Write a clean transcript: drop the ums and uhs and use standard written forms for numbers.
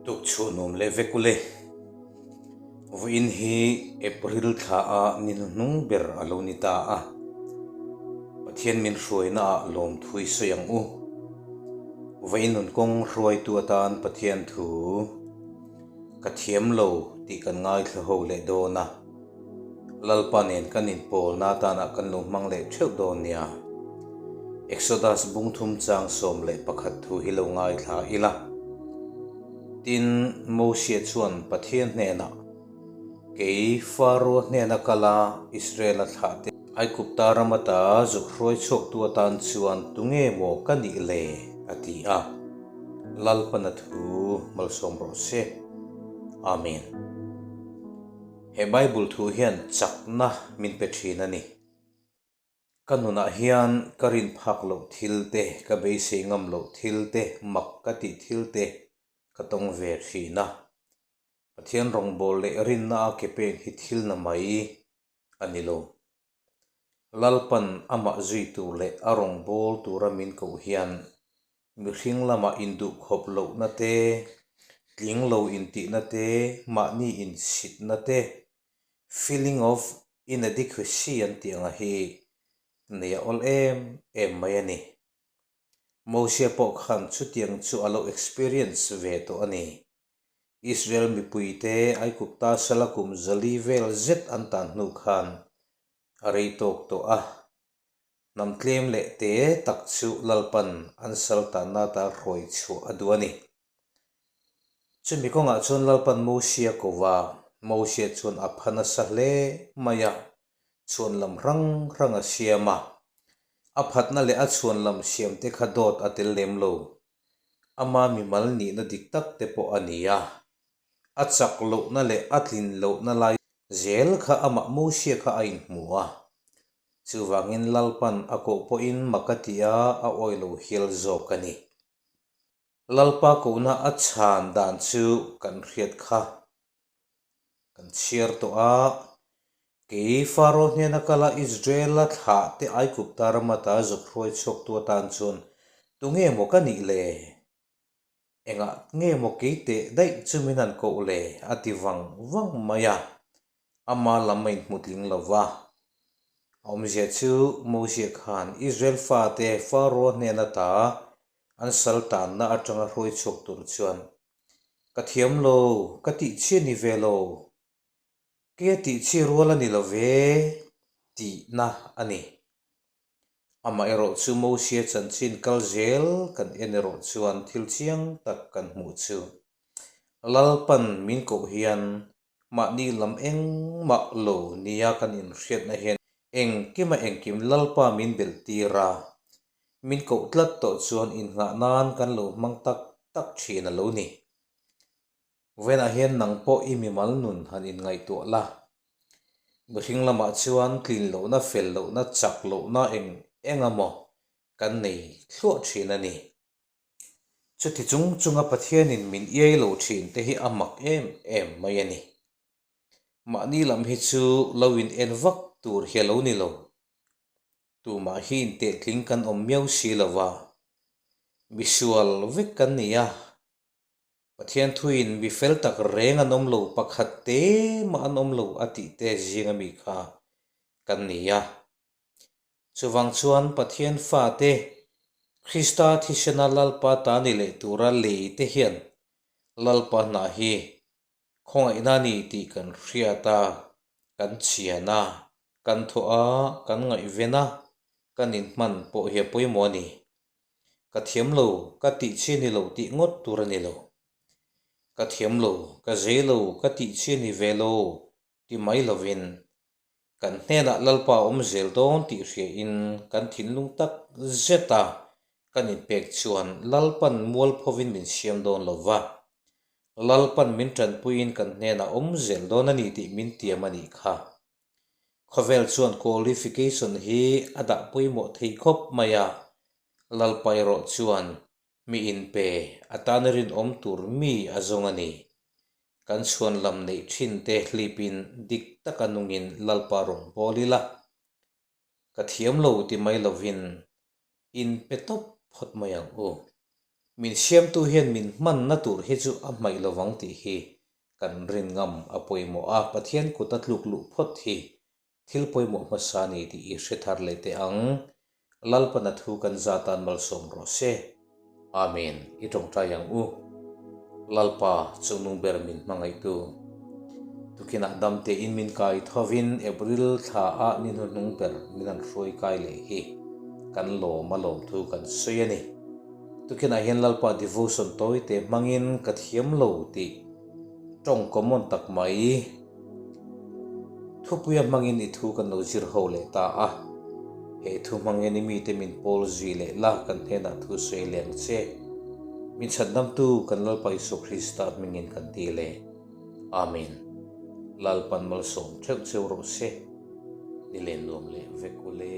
Tukchhuah nuam leh vek ule. Vawiin hi April thla a ni hnuhnung ber a lo ni ta a. Pathian min hruaina ah lawmthu i sawi ang u. Vawiin nun kawng hruaitu atan Pathian thu ka thiam lo tih kan ngaithla ho leh dawn a. Lalpa nen kan inpawlna atana kan lo hmang leh theuh dawn nia. Exodus bungthum chang 11 thu hi lo ngaithla ila. Tin, Mosia chuan Pathian hnenah, Kei Faro hnena kal a, Israela thlahte Aigupta ram ata zuk hruai chhuaktu atan chuan tunge maw ka nih le? a ti a. Lalpana thu malsawm rawh se. Amen. He Bible thu hian chakna min pe thin a ni. Ka nunah hian ka rin phak loh thil te, ka beisei ngam loh thil te, mak ka tih thil te ka tawng ve thin a. Pathian rawngbâwl leh rinna a ke pek hi thil na mai a ni lo. Lalpan amah zui tur leh a rawngbâwl tura min koh hian mihring lamah induhkhawp lohna te, tling lo intihna te, mahni insitna te, feeling of inadequacy an tih anga hi nei a awl em em mai a ni. Mosia pawh khan chutiang chu a lo experience ve tawh a ni. Israel mipuite Aigupta sala kum zali vel zet an tan hnu khan a rei tawk tawh a. Hnam tlem leh te tak chu Lalpan an sal tanna ata hruai chhuah a duh a ni. Chumi kawngah chuan Lalpan Mosia ko va, Mosia chuan a pha nasa hle mai a, chhuan lam hrang hrang a siam a. A phatna leh a chhuan lam siam te kha dawt a tel lem lo. Ama mimal nihna dik tak te pawh a ni a. A chak lohna leh a tlin lohna lai zel kha amah Mosia kha a inhmu a. Chuvangin Lalpan a koh pawhin mak a ti a, a awih lo hial zawk a ni. Lalpa kohna a chhan dan chu kan hriat kha kan chhiar tawh a, Kei Faro hnena kala Israela thlah te Aigupta ram ata zuk hruai chhuaktu atan chuan tunge maw ka nih le? Engah nge maw kei teh daih chu min han koh le? a ti vang vang mai a, ama lam a inhmu tling lo va. A awmzia chu Mosia khan Israel fate Faro hnen ata an sal tanna atanga hruai chhuak tur chuan, Ka thiam lo, ka tih chi a ni ve lo, kei a tih chi rual a ni lo ve, tihna a ni. Amaherawh chu Mosia chanchin kal zel kan en erawh chuan thil chiang tak kan hmuh chu. Lalpan min koh hian mahni lam engmah lo nia kan inhriatna hian engkima engkim Lalpa min belh tir a, min koh tlat tawh chuan innghah nan kan lo hmang tak tak thin a lo ni. Vawiinah hian nang pawh i mimal nun han inngaihtuah la. Mihring lamah chuan tlin lohna, fel lohna, chak lohna eng eng emaw kan nei thluah thin a ni. Chuti chung chunga Pathianin min iai lo thin te hi a mak em em mai a ni. Mahni lam hi chu lo in en vak tur hi a lo ni lo. Tumah hi intehtling kan awm miau si lo va, misual vek kan ni a. Pathian thuin mi fel tak reng an awm lo, pakhat te mah an awm lo a tih te zing ami kha kan ni a. Chuvang chuan Pathian fate Krista thisena Lalpa ta ni leh tura lei te hian Lalpa hna hi khawngaihna a ni tih kan hriat a, kan chian a, kan thawh a, kan ngaihven a, kan inhman pawh hi a pawimawh a ni. Ka thiam lo, ka tih chi a ni lo tih ngawt tur a ni lo. Ka thiam lo, ka zei lo, ka tih chi a ni ve lo ti mai lovin kan hnenah Lalpa a awm zel dawn tih hriain kan thinlung tak zeta kan inpek chuan Lalpan mualphovin min siam dawn lo va, Lalpan min tanpuiin kan hnenah awm zel dawn a ni tih min tiam a nih kha. Khawvel chuan qualification hi a dah pawimawh thei khawp mai a, Lalpa erawh chuan Mi inpe a tana rinawm tur mi a zawng a ni. Kan chhuan lam neih thin te hlipin dik taka nungin Lalpa rawn bawl ila. Ka thiam lo ti mai lovin inpe tawp phawt mai ang u. Min siamtu hian min hmanna tur hi chu a hmaih lovang tih hi kan rin ngam a pawimawh a, Pathian kuta tluk luh phawt hi thil pawimawh hmasa a ni tih i hre thar leh teh ang. Lalpana thu kan za tan malsawm rawh se. Amen. I tawngtai ang u. Lalpa, chungnung ber min hmangaihtu. Tukinah dam tein min kai thovin April thla ah ni hnuhnung ber min han hruai kai leh hi kan lawm a lawmthu kan sawi a ni. Tukinah hian Lalpa devotion tawite hmangin ka thiam lo tih tawng common tak mai thupuia hmangin i thu kan lo zir ho leh ta a. He thu hmangin i mite min pawl zui leh la kan hnenah thu sawi leh ang che. Min chhandamtu kan Lalpa Isua Krista hmingin kan ti le. Amen. Lalpan malsawm theuh cheu rawh se. Ni len nuam leh vek u le.